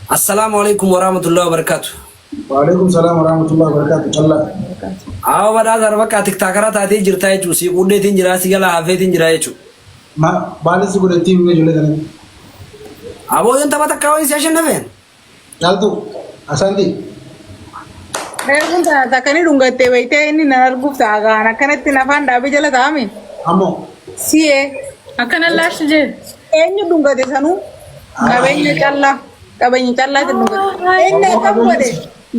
Assalaamu alaikum warahmatullahi wabarakatuh. Waalaikum salaam warahmatullahi wabarakatuh. Callaa. Awa badhaasa arbaqaa tiktaakara taatee jirtaa jechuun si quudheetiin jiraa si galaa hafeetiin jiraa jechuun. Ma baalis godhattii himee ijoollee kanatti. Aboo yoon tapha takkaa wayii si ashannafeen. Caaltuu. Asanti. Reefuun tana takkanii dhungattee beektee inni nan arguuf ta'a gaan akkanatti afaan dhaabee jala taa'ame. Ammoo. Si'ee Akkana laashti jee. eenyu dhungate sanuu qabeenya callaa qabeenya callaatti dhungate. Inni akkam godhe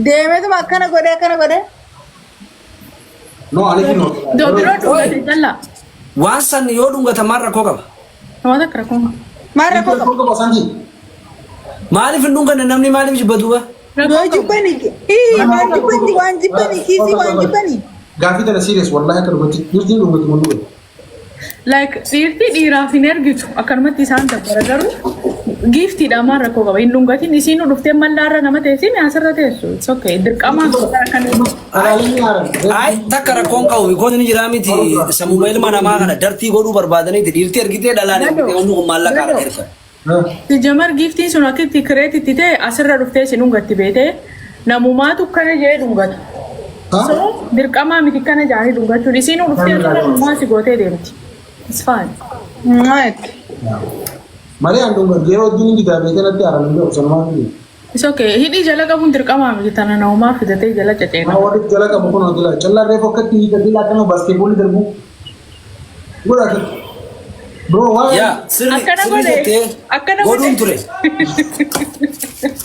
deemetuma akkana godhe akkana godhe. No ani kinoo. Doobiroo dhungate jalla. Waan san yoo dhungatan maal rakkoo qaba? Waan akka rakkoo. Maal rakkoo qaba? Rakkoo qaba Asanti. Maaliif hin dhunganne namni maaliif jibba duuba? Yoo jibbani ii waan jibbani waan jibbani kiisii waan jibbani. Gaaffii tana serious wallahi akka dhugatti dhirtiin dhungatti mun dhugatti. Like dhiirti dhiiraaf hin ergitu akkanumatti isaan dabbara garuu giiftiidha maal rakkoo qaba hin dhungatin isiin dhuftee mallaarra nama teessi asirra teessu it's okay dirqamaan akkana Alaalini haaran. Ay takka rakkoon qabu because ni jiraa miti sammuma ilma namaa kana dartii godhuu barbaadaniiti dhiirti ergitee dhalaan ergitee wanni kun maallaqa harka erga. Jamar giiftiin sun akka itti kireetitti ta'e asirra dhuftee isin dhungatti beetee namumaatu kana jee dhungatu. So dirqamaa miti kana jaanii dhungachuun isiin dhuftee asirra dhumaa si gootee deemti. It's fine. Maal? Malee an dhungatu yeroo hedduun inni bitaa beekee natti haaran hin jiru sanumaa fi. It's okay. Hidhii jala qabuun dirqamaa miti tana namumaa fidatee jala caceena. Maa warri jala qabu kun hojii laa. Callaa reefu akkatti hiikatee laa kana baaskeetboolii darbu. Godha akkatti. Bro waa. Yaa sirri Akkana sirri godhe. jettee Akkana godhuun godhe. ture.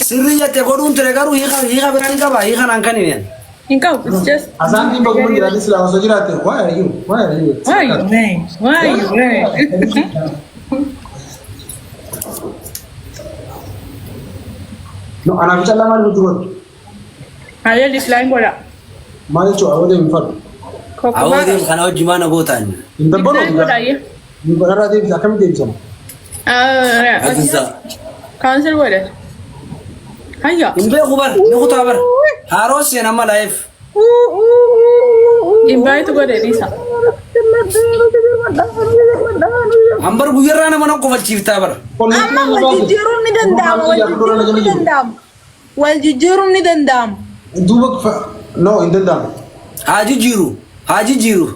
Sirri jettee godhuun ture garuu hiika hiika biraan hin qaba hiika naan kan hin. Hin qabu. It's just. Asaantiin bakkuma jiraate silaa osoo jiraatte why are you why are you Why you man? Why you man? No anaaf callaa maal nuti godhu Hayyee dislike godha. maal jechuudha awwa deemu fadhu. Awwa deemu kana hojii maana gootaan. Hin dabbalu. Dislike godha ayyee. Hin godharraa deebisa akkamitti deebisama? Aziza. Cancel godhe. Hayya. Hin beeku bar ni kutaa bar. Haaroo seen amma live. Invite godhe dhiisa. Hambar guyyarraa nama nan kofalchiiftaa bar. Amma wal jijjiiruun ni danda'ama wal jijjiiruun ni danda'ama. Wal jijjiiruun ni danda'ama. Duuba no hin danda'amu. Haa jijjiiru haa jijjiiru.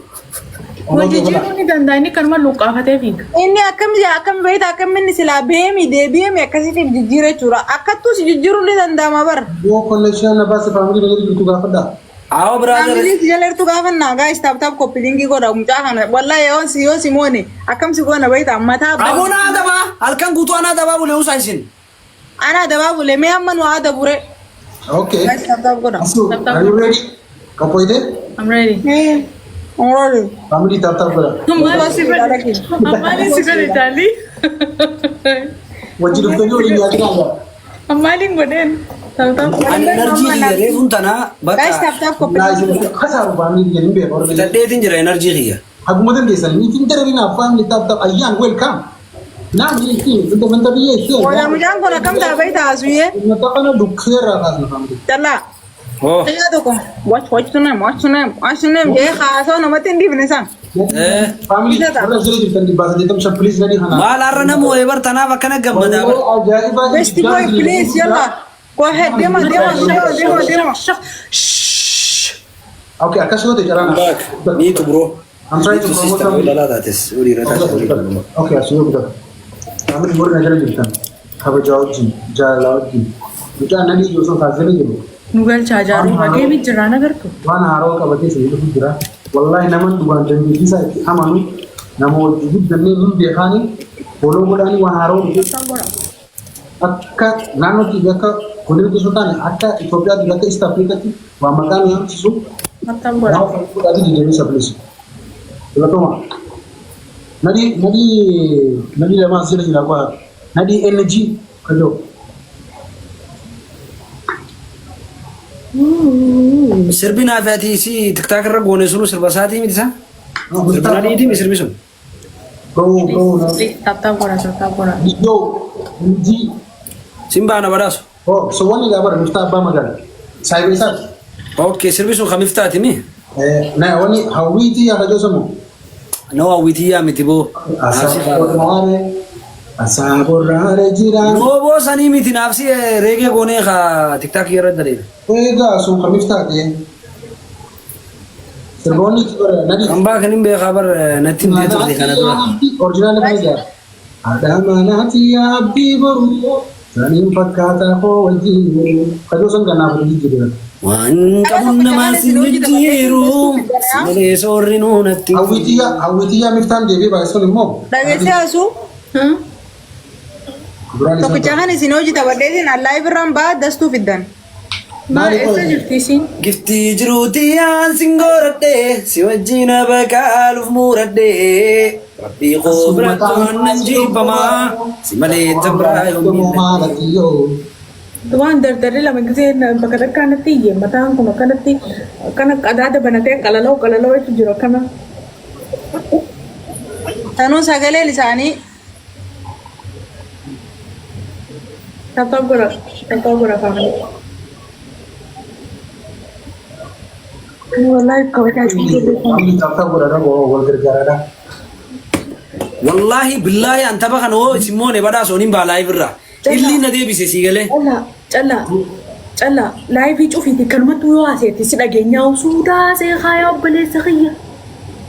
Wal jijjiiruun ni danda'a inni kanuma luqqaafatee fiiga. Inni akkam akkam beekta akkam inni silaa beemi deebi'eemi akkasitiif jijjiira jechuudha. Akkattus jijjiiruun ni danda'ama bara. Yoo connection na baase family na jirtu gaafadhaa. Awo brother. Family jala jirtu gaafannaa guys tap tap copy link godha mucaa kana wallahi yoo si yoo si moone akkam si goona beekta mataa Aboo naa adabaa halkan guutuu anaa adabaa bulee usaa isin. Ana adabaa bulee mee amma nu adabure. Okay. Guys tap tap godha. Asu, are you ready? Qophoite? I'm ready. Eh, already. Family tap tap godha. Maali si godhe? Maali si godhe Jaalli? Wajji dhuftanii waliin nyaatinaa jaa. Maaliin godheen? Tap tap. Ani energy kiyya reefuun tanaa Guys bakka tap tap copy Naa link. isin kasaaru family jedhin beeku. fitadheetiin jira energy kiyya. Haguma dandeessan niitiin dararina family tap tap ayyaan welcome. Naa niitiin inta manta biyya ishee. Wala mucaan kun akkam ta'a beekta asuyyee. Mata dukkeerraa kaasna family. Callaa. Oh. Xiyyaa tokko. Watch watch to name watch to name watch to name jee haasoo namatti hin dhiifne san. Eh. Family warra jala jirtan 185 please nadi kana. Maal har'a nama wayii bar tanaaf akkana gammadaa bar. Ajaa'iba. Best boy please yalla. Go ahead deema deema deema deema deema. Okay, akkas yoo ta'e caraan. Back. Me too bro. I'm trying to Me too promote sister. something. Dhalaa taates. Walii irra taate walii irra. Okay, asii yoo bitatu. Family warra na jala jirtan kabajaa wajjin jaalalaa wajjin mucaan nadi osoo kaasee jiru Nu galchaa jaaruu bageemi jiraan agartu. waan haaroo qabatee isin dhufu jira. Wallahi nama dhugaan dandeettii isaa itti amanu nama wajjin guddannee hin beekaani follow godhaanii waan haaroo dhufe akka naannootti akka godina osoo taane akka Itoophiyaatti akka East Africaatti waan maqaan yaamsisu Tap tap godha. nama fudhatii jijjiirisa please. Filatoma. Nadi nadi nadi lama as jala jira kwa nadi NG kajoo. Sirbi naa fi ati si tiktaak irra goone sunu sirba isaatii miti isaa? Sirba nadiitii mi sirbi sun? Bro bro na. Please tap tap godha tap tap godha. Yo NG. Sin baana badhaasu. Oh so wanni gaa bara miftaa abbaa magaala. Saayiba isaati. Okay sirbi sun kan miftaati mi? Na wanni hawwiitii yaa kajoo samu. No hawwitii yaa miti boo. Asaare Asaaborraare jira. Nooboo sanii miti naafsi reegee goonee ka tiktaakii irra daleena. Egaa sun kamiif taate? Sirboonni itti bara nadi. Hambaa kan hin beekaa bar natti hin turte kana dura. Original kana jaa. Haadha manaati abdii boru. Saniin fakkaataa koo wajjin. Kajoo san kanaaf hojii jira. Waan qabuun namaa si jijjiiru si malee soorri nuunatti. Hawwitiyyaa hawwitiyyaa miftaan deebi'ee baay'isuun immoo. Dhageessee asuu Duraan isaa tokkicha kan isin hojii taphadheetiin allaa birraan ba'aa dastuu fiddan. Maal eessa jirti isiin? Giftii jiruuti yaan sin gooradhe si wajjin abaqaaluuf muradhe rabbii koo biratti waan jibbamaa si malee tabraa yoomiin. Waan dardarri lama gisee bakka takka kanatti iyye mataan kun akkanatti akkana qadaada banatee qalaloo qalaloo jechuun jiru akkana. Tanuu sagaleen isaanii Taphaa godha taphaa godha faamilii. Wallahi kabajaa Namni taphaa godhadha wal gargaaraadha. Wallaahi billaahi an tapha kana hoo isin moone badhaasoo nin baa live irraa. Illi na deebise sii galee. Callaa callaa callaa live cufiiti kanumatti yoo haaseetti si dhageenyaa suudaa see haayaa obboleessa kiyya.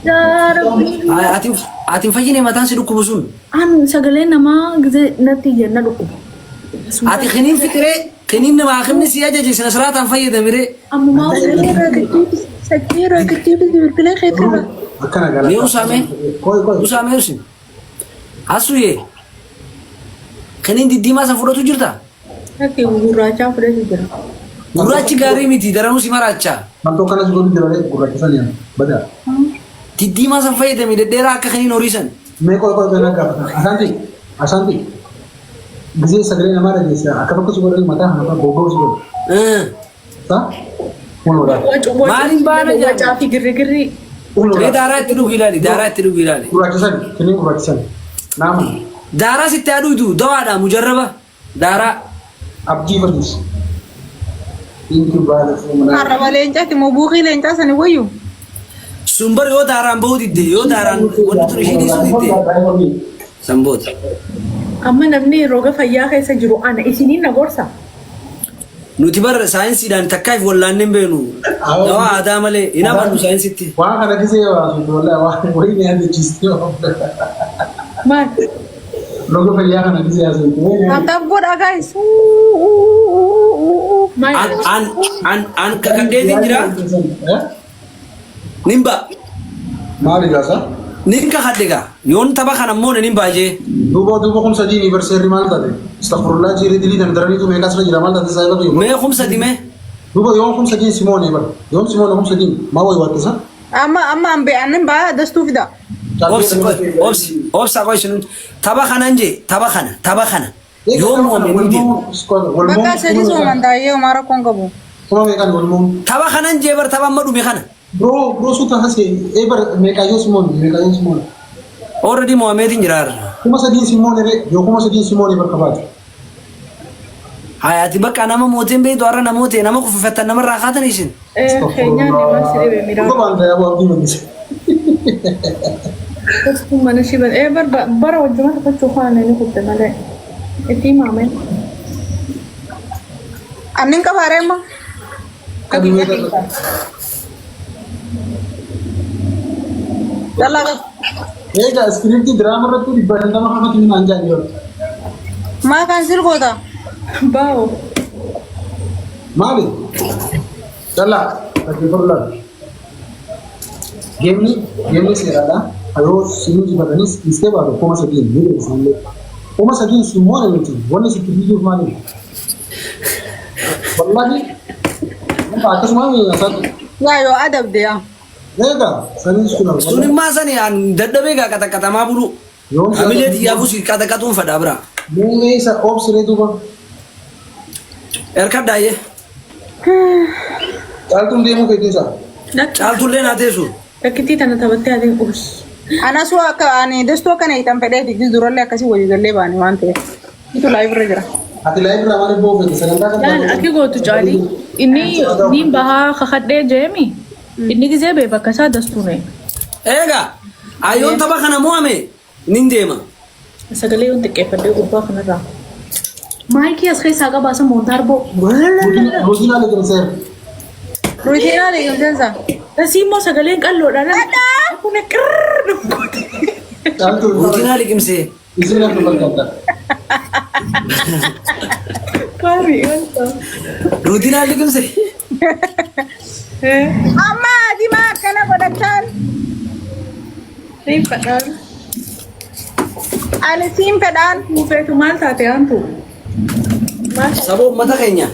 Yaa Rabbi. Ati ati hin fayyine mataan si dhukkubu sun. An sagalee namaa gisee natti iyyan na dhukkuba. Ati kiniin fixiree kiniin namaa kimni si ajaje sina siraataan fayyadamiree. Ammumaa sanyii irraa gaddeebisi bilbila keetirra. Akkana gala. Mee usaame? Koi koi. Usaame usin. Asuyee. Kiniin diddiimaa san fudhatu jirta? Natti gurraachaa fudhatu jira. Gurraachi gaarii miti daranuu si maraachaa. Mantoo kanas godhu jira gurraacha sanii bada. Diddiimaa san fayyadami dhedheeraa akka kiniin horii san. Mee koi koi kana gaafata. Asaanti asaanti. Gisee sagalee namaa dhageessa akka bakka si godhani mataa kana goggoo si godhu. Sa? Unuudha. Maaliin baana jedhama? Wacaa fi girrigirri. Mee Unuudha. daaraa itti dhugi ilaali daaraa itti dhugi ilaali. Gurraacha sani kiniin gurraacha sani. Naama. Daaraa sitti haa dhugdu dawaadha mujarraba daaraa. Abdii fadis. Thank you baala fuula. Arraba leencaati moo buuqii leencaa sani wayyu? Sun bar yoo daaraan bahuu didde yoo daaraan wanti tun ishii dhiisuu didde sanboota. Amma namni roga fayyaa keessa jiru ana isiniin na gorsa. Nuti bar saayinsiidhaan takkaaf wallaannee hin beeknu. Dawaa aadaa malee hin amannu saayinsitti. Waan kana gisee waasu wallahi waan wayii ni yaadachiisti. Maal? Roga fayyaa kana gisee haasoftu. Taphtaaf godhaa guys. Maal? An an an an kakadheetiin jira. Nin ba. Maali gaasa? Nin kakadhe gaa. Yoon tapha kana immoo nin baajee. Duuba duuba kumsa diinii barseerri maal taate? Astaghfirullah jirii dilii tan daraniitu meeqas irra jira maal taate saayiba kiyyu? Mee kumsa dimee. Duuba yoom kumsa diin simoone bar? Yoom simoone kumsa diin? Maa wayi waattisa? Amma amma an be'annin ba'aa dastuu fida. Obsi obsi obsa qoy isin tapha kanan jee tapha kana tapha kana yoom moome nin deema. Bakka sadii sooman taa'ee homaa rakkoon qabu. Kuma meeqaan walmoo? Tapha kanan jee bar tapha amma dhume kana. Bro bro suuta hase ee bar meeqaayyoo simoone meeqaayyoo simoone. Already mo'ameetiin jira har'a. Kuma sadiin simoone re yoo kuma sadiin simoone bakka baate. Hayaati bakka nama mooteen beektu har'a namoota nama kufifattan namarraa kaatan isin. Keenyaan deemaa si dhibe miraa. Dhuga baanta yaa abdii mallise. Kun mana shi ban. Bara wajjuma taphachuu kana ni kutte malee. Itti himaame. Annin qabaaree amma. Qabi meeqa? Dallaa qabu. Egaa iskiriiptii diraama irratti 500 hafati minaan jaan yoo. Maa kan silgoota? Baa'o. Maali? Dallaa dhaggeeffadhu laata. Geemni geemni seeraadha. Yeroo si injifatanis dhiistee baatu 3000 ni beeksisan illee. 3000 si moone miti wanni sitti fiiguuf maali? Wallahi akkasuma asaatti. Yaa yoo adabde yaa. Egaa saniis kun Sun immaa sani an dadhabee gaa qaxaqaxamaa bulu. Yoom si Hamilee xiyyaafus qaxaqaxuun fadhaa bira. Mee isa obsiree duuba. Erkadhaayyee. Caaltuun deemuu feetiinsa. Caaltullee naa teessu. Rakkittii tana taphattee adiin uy. Anasuu akka ani dastuu akkana hiitan fedheeti gis durallee akkasii walii gallee baane waan ta'eef. Itu live irra jira. Ati live irraa maaliif ba'uu feete sagantaa kan Laal akki gootu caalii. Inni niin bahaa kakadhee jeemi. Inni gizee bee bakka isaa dastuune. Egaa ayyoon tapha kana mo'ame nin deema. Sagalee yoon xiqqeeffadhee gubbaa kanarraa. Maayikii as keessaa qabaasa moontaarboo. Ruutinaa liqimseera. Ruutinaa liqimseensa. Asii immoo sagaleen qalloodha. Kun qirrrr goote. Caaltuu Ruutinaa liqimsee. isin akka fakkaata. Gaarii wanta. Ruutinaa liqimsee. Amma ati maa akkana godhachaan? Riifadhaan. Ani siin fedhaan. Muufeetu maal taate aantu? Maal Saba uummata keenya.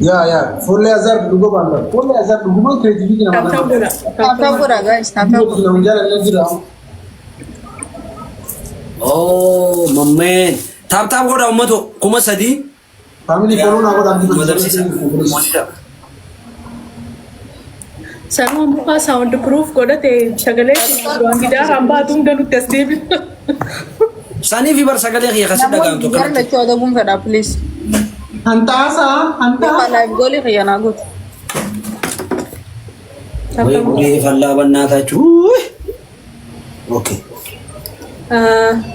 Yaa yaa fuullee azaar dhuguu baanta. Fuullee azaar dhugumaan creativity nama Tap tap godha. Tap tap godha guys. Tap tap godha. Nama jaalallee jira. Oh, mammeen. Tap tap godha uummatu 3000. Family follow naa godhaa. Madabsiisa. Moosisa. Sanuma mukaa sound proof godhate sagalee waan gidaaraan baatu hunda nutti as deebisa. Sanii fi bar sagalee kiyya kasi dhagahamtu Namoonni gara akkanatti. lachuu adabuun fedha please. Hantaasaa Yookaan hantaa. live goolii xiyyanaa gootu. Way gudee fallaa bannaataachuu. Okay.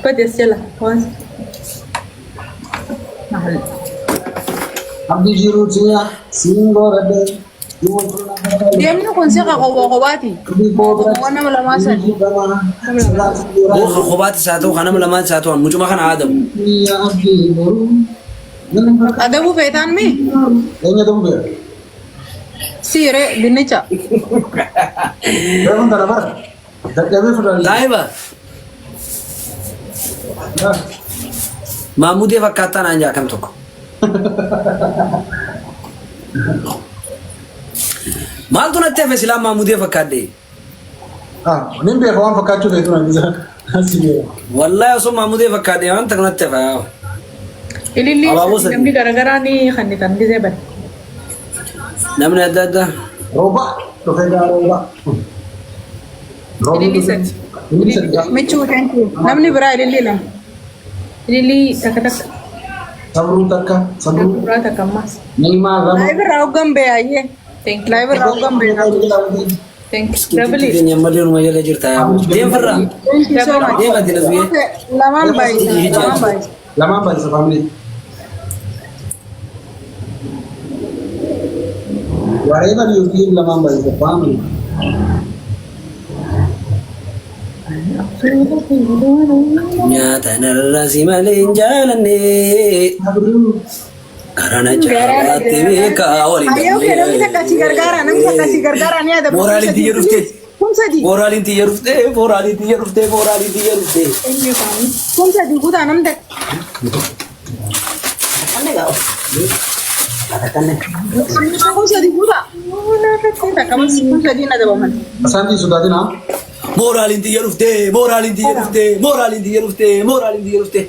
Bade as jala waan. Maal? Abdii jiruutiyaa siin godhadhee. Deemni kun siqa qoboo qobaati. Qoboon nama lamaa sadi. Booka kophaatti isaa ta'u kan nama lamaan isaa ta'u mucuma kana aadamu. Adabuu feetaan mi? Eenyu adabu beera? Siiree dinnicha. Reefuun tana bara. Dadhabee fudhanii. Taayiba Maamudee fakkaattaa naan jaa kam tokko. Maaltu natti hafe silaa Maamudee fakkaadde? Ah, nin beeka waan fakkaachuu feetu naan isa. Asi beeka. Wallaahi osoo Maamudee fakkaadde waan takka natti hafe. Ililli Abaaboo sadii. namni garaagaraa ni kannitan gisee bane. Namni adda addaa. Rooba dhufee gaa rooba. Roobni Ililli dhufe. sadi. Ililli sadi. Michuu thank you. Namni biraa ililli lama. Ililli takka takka. Sabruu takka. Sabruu. Biraa takka ammaas. Niimaa lama. Live irraa hoggan bee ayyee. Thank you. Live irraa hoggan bee. Thank you. Miskiintitti Double. keenya malee numa jala jirta yaa. Deem firraa. Thank you so much. Deem ati nasbiyee. Okay, lamaan baay'isa. Lamaan baay'isa. Lamaan baay'isa family. Whatever you give lamaan baay'isa family. Nyaata narraa si malee hin jaalanne. Sabruu. Karana jaalaatti beekaa waliin Ayyoo kee namni takka si gargaara. Namni takka si gargaara ni adabu. Moraaliin tiyya dhuftee. 3000. Moraaliin tiyya dhuftee. Moraaliin tiyya dhuftee. Moraaliin tiyya dhuftee. 3000 guutaa namni takka. 3000 guutaa. Takka mas 3000 adabaman. Asaantii sodaatinaa. Moraaliin tiyya dhuftee. Moraaliin tiyya dhuftee. Moraaliin tiyya dhuftee. Moraaliin tiyya dhuftee.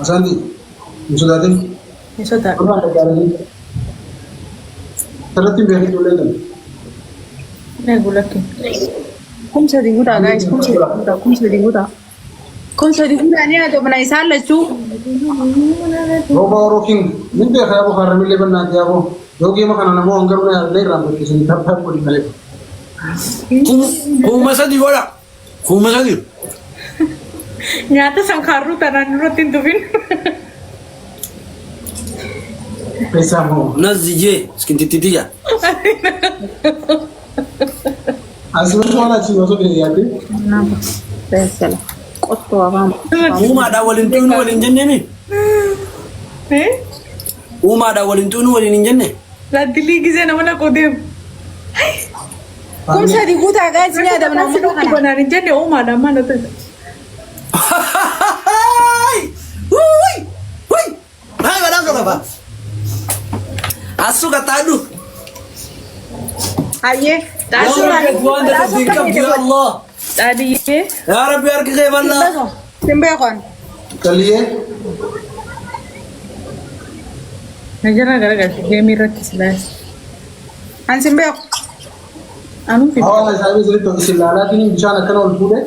Asaantii hin sodaatin. Hin sodaadhu. Duraan gargaaranii. Sirriitti hin beekin ijoolleen tana. Eegu lakki. 3000 guutaa guys. 3000 guutaa. 3000 guutaa. 3000 guutaa ni adabna isaan lachuu. Rooba Oroo King nin beeka yaaboo kaarramillee bannaati yaaboo. Yoo geema kana namoo hangaruu na yaallee irraan bakkeessanii tap tap godhi malee. 3000 godha. 3000. Nyaata san kaarruu tanaan irratti hin tufin. Keessaa moo Nazijee miskiintitti tiyya. asirratti waan achii osoo biyya yaadde Qottoo afaan. Uumaadhaan waliin tuunuu waliin jenneemi. Uumaadhaan waliin tuunuu waliin hin jenne. Laaddilii gisee nama naquu deemu. 3000 guutaa guys ni adabna uummata kana. Banaan hin jenne uumaadhaan maal ta'e. Wuuy! Wuuy! Maal badhaasa lafa? Asuu qaxxaadhu. Ayyee. Yaa Rabbi waan dadhabbii qabdu yaa Allah. Dhaadiyyee. Yaa Rabbi harki kee bal'aa. Sin beekan. Qalliyyee Na jala garagalche geemii irratti silaas. An sin beeku. Anuun fi hawaasa isaanii sirriitti isin laalaatiin bishaan akkana ol fuudhee.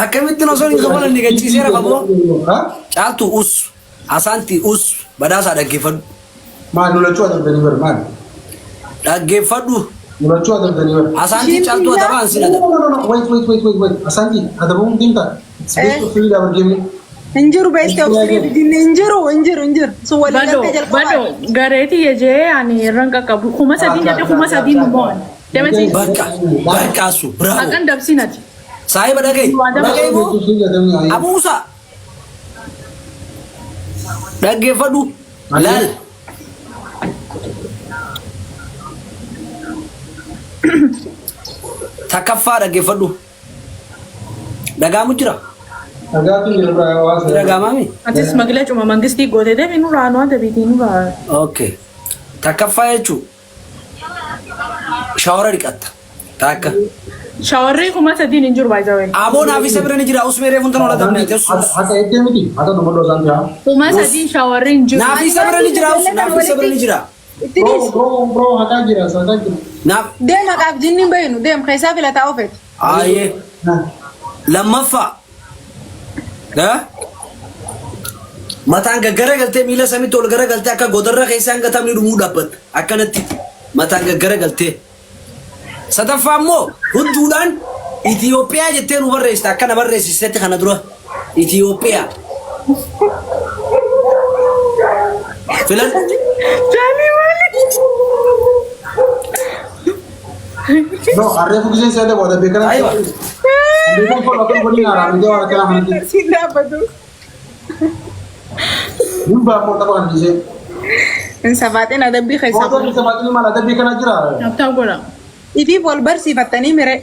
Akkamittiin osoo hin kafalan ni gachiiseera qaboo. Ha? Caaltu us. Asaanti us. Badhaasaa dhaggeeffadhu. Maal lolachuu adabdanii bar maal? Dhaggeeffadhu. Mul'achuu adabdanii bara. Asaantii caaltuu adabaa ansin No, adaba. no, no, no, wait, wait, wait, wait, wait. Asanti, adabamuun deemtaa? Best of three dabar deemne. Hin jiru best of three jinni hin jiru hin jiru hin jiru. Sun walii Badoo galtee jalqabaa. badoo gareetii jee ani irran qaqqabu 3000 jedhe 3000 nu mo'an. Deemati Bakka bakka asu bravo. haqan dabsinati. Saahiba dhaga'i. Dhaga'i moo? Abuusa. Dhaggeeffadhu. Laal. Takkaffaa dhaggeeffadhu. Dhagaamu jira. Dhagaatu jira biraa hawaasa. Dhagaamaami? Atis magila cuma mangistii gootee deebi nurraa nu adda biitii nurraa. Okay. Takkaffaa jechuun shaawara dhiqatta. Takka. Shaawarri 3000 hin jiru baay'ee. Aboo naaf isa bira ni jira. Usmee reefuun tan ola dabne. Haqa eettee miti. Haqa dubbadhu Asanti haa. 3000 shaawarri hin jiru. Naaf isa bira ni jira. Naaf isa bira ni jira. Itti Bro, dhiisi. bro, bro, haqaa jira, haqaa jira. Naaf. Deem haqaaf jinni hin bayinu deem keessaa filataa ofeeti. Aayee. Lammaffaa. Mataan gaggara galtee miila samitti ol gara galtee akka godarra keessaa hanga taphni dhumuu dhaabbatta. Akkanatti mataan gaggara galtee. Sadaffaa immoo hudduudhaan Itoophiyaa jettee nu barreessita akkana barreessistetti kana dura. Itoophiyaa. Filan. Jaalii maali? No, harree fuggiseen si adabu adabee kana. Aywa. Beekan koo akka godhin haaraa miti waan akkana kanatti. Siin dhaabbatu. Hin baafmoo tapha kan dhiisee. Hin safaaxin adabbii keessaa. Footoo isa baatini maal adabbii kana jira. Naftaa godha. Ifiif wal barsiifattanii mire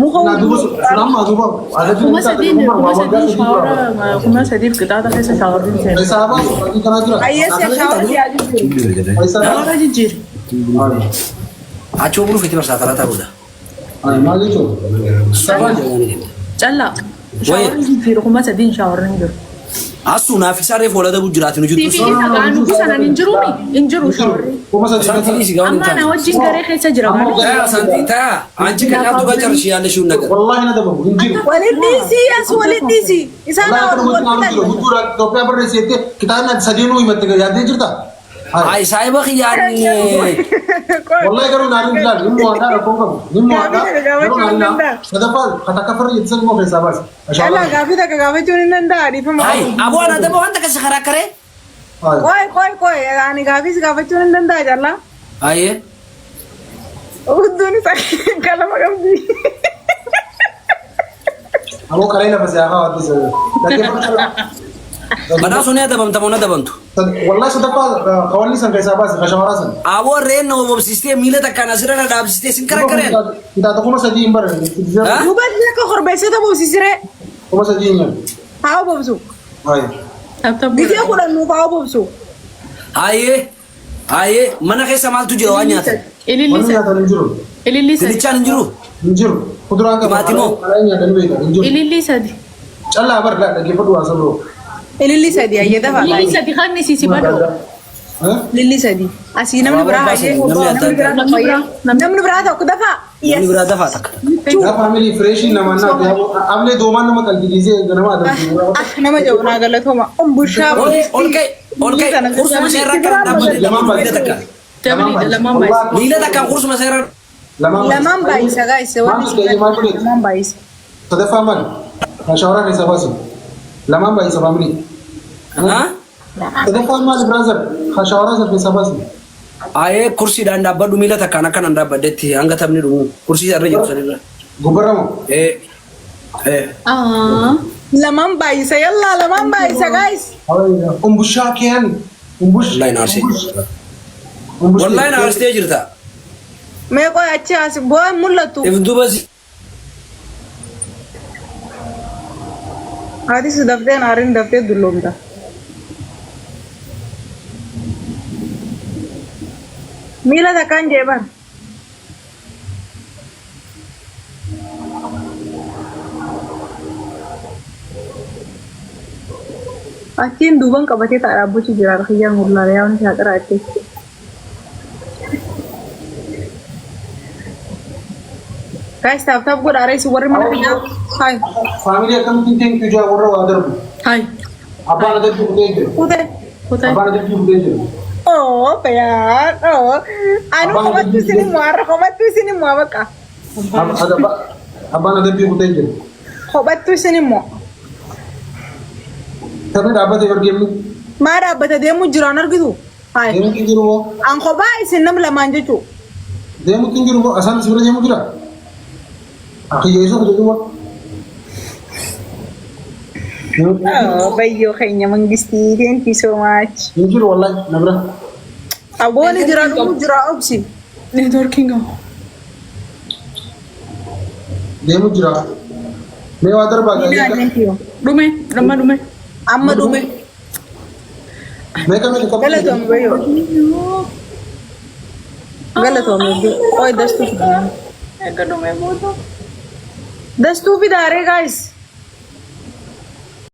muka Na duuba sun amma duuba adabbii 3000 3000 shaawara 3000 qixaaxa keessa shaawarri hin seenu. Isaa baasu adabbii kana jira. Ayyeessa shaawara siyaa jiru. Isaa Shaawara jijjiiri. Achoo buluu fiti barsaa talataa booda. Maal jechuun? Callaa. Shaawarri jijjiiri 3000 shaawarri hin jiru. Asuu naaf isaa reefu wal adabu jiraati nu Siif jirtu. isa gaanu sanan hin jiruumi hin jiru shaawarri. 3000 Asantii dhiisi gaawwan hin Amma na taane. wajjin garee keessa jira gaanu. Taa asantii taa anchi kan nyaatu gacarshi yaalleshuun nagar. Wallahi na dabamu hin jiru. Waliin dhiisii as waliin dhiisii. Isaan Wallahi wal akka wal dhugatti jiru. fitan. Hudduu Itoophiyaa barreessite kitaabni sadeenuu himatte yaaddee jirta. Ay saahiba kiyyaan Wallahi garuu naan hin ilaalu. Nimmoo aadaa rakkoon qabu. Nimmoo aadaa garuu naan hin sadaffaa katakka farra jettisan immoo keessaa baasi. Callaa gaafii takka gaafachuun hin danda'a dhiifama. Ay aboo ana adaba wanta kasi karaa karee. Qoy qoy qoy ani gaafiis gaafachuun hin danda'a callaa. Ayyee. Hudduun isa qalama qabdi. Ammoo qaree lafa siyaafaa waan ta'eef. Badhaasuu ni adabamta moo na adabamtu? Wallahi sadaffaa kawalli san keessaa baasi kashawaraa san. Aboo re'een nama bobsistee miila takkaan asirra na dhaabsistee sin kara kareen. Kitaaba 3000 hin barre. Ha? Duuba akka korbeessota bobsisiree 3000 hin nyaatu. haa bobsu. Tabtab Gisee godha. 10 nuuf haa bobsu. Ayyee. Ayyee mana keessa maaltu jira waan nyaatan? Ililli Wanni sadi. nyaatan hin jiru. Ililli sadi. Dinichaan hin jiru? Hin jiru. Kuduraan qaba. Timaatimoo? Alaa nyaatan beekan hin jiru. Ililli sadi. Callaa bar laa dhaggeeffadhu waa sabro. Ililli sadi ayyee dafaa. Ililli sadi kan siisi badoo. Ililli sadi. Asii namni biraa hayyee. Namni adda Namni biraa addaa. tokko hayyee. Namni biraa tokko dafaa. Namni biraa dafaa takka. Yaa faamilii fireeshii namaan naa ablee doomaan nama qalbiisee nama adamsu. Ah nama jedhu naa galatooma. Umbushaa. Ol ol ka'e ol ka'e kursuma seerraa akkana dhaabbatee miila takka. Dabaliidha lamaan baay'isa. Miila takkaan kursuma seerraa. Lamaan baay'isa guys. Wanni Maal ta'e maal godhe? lamaan baay'isa. Sadaffaa maali? Shaawaraa keessaa baasi. Lamaan baay'isa faamilii. Ha? Sadaffaan maali brother? Shaawaraa sana keessaa baasi. Ayyee kursiidhaan dhaabbadhu miila takkaan akkanaan dhaabbadhetti hanga taphni dhumu kursii irra jiru sanirra. Gubbarra moo? Ee. Ee. Ah. Lamaan baay'isa yallaa lamaan baay'isa guys. Umbushaa keen. Umbush. Wallahi na arsee jirta. Umbush. Wallahi na arsee jirta. Mee qoy achi as bu'aan mul'atu. If duuba si. Atis daftee naariin daftee dulloomta. Miila takkaan jeeban. Achiin duuban qabatee ta'a dhaabbachuu jira kiyyaan mul'aala yaa wanti haxira achi. Guys tap tap godhaa reessi warri mana kiyyaa. Hai. Faamilii akkamittiin thank you jaa warra waa darbu. Hai. Abbaan adabbii kutee jira. Kutee. Kutee. Abbaan adabbii kutee jira. Oh, bayaan. Oh. Anu Abbaan kophattu isin immoo har'a kophattu isin immoo bakka. Abbaan adabbii kutee jira. Kophattu isin immoo. Taphni dhaabbatee bargeemni. Maa dhaabbata deemuu jiraan argitu? Hayi. Deemuutti hin jiru moo? An kophaa isin nam lamaan jechuu. Deemuutti hin jiru moo? Asaan si bira deemu jira? Akiyyeessuu kutee jiru moo? Oh, bayyoo keenya mangistii. Thank you so much. Hin jiru wallahi na bira. Abooni jira dhumuu jira obsi. Neetworkiin qabu. Deemu jira. Mee waa darbaa Nina, gaazexaa. thank you. Dhume, amma dhume. Amma dhume. Mee kamiin qabu? Galatoomii bayyoo. Galatoomii. Oy, dastuu fidaa. Eega dhume booda. Dastuu fidaaree guys.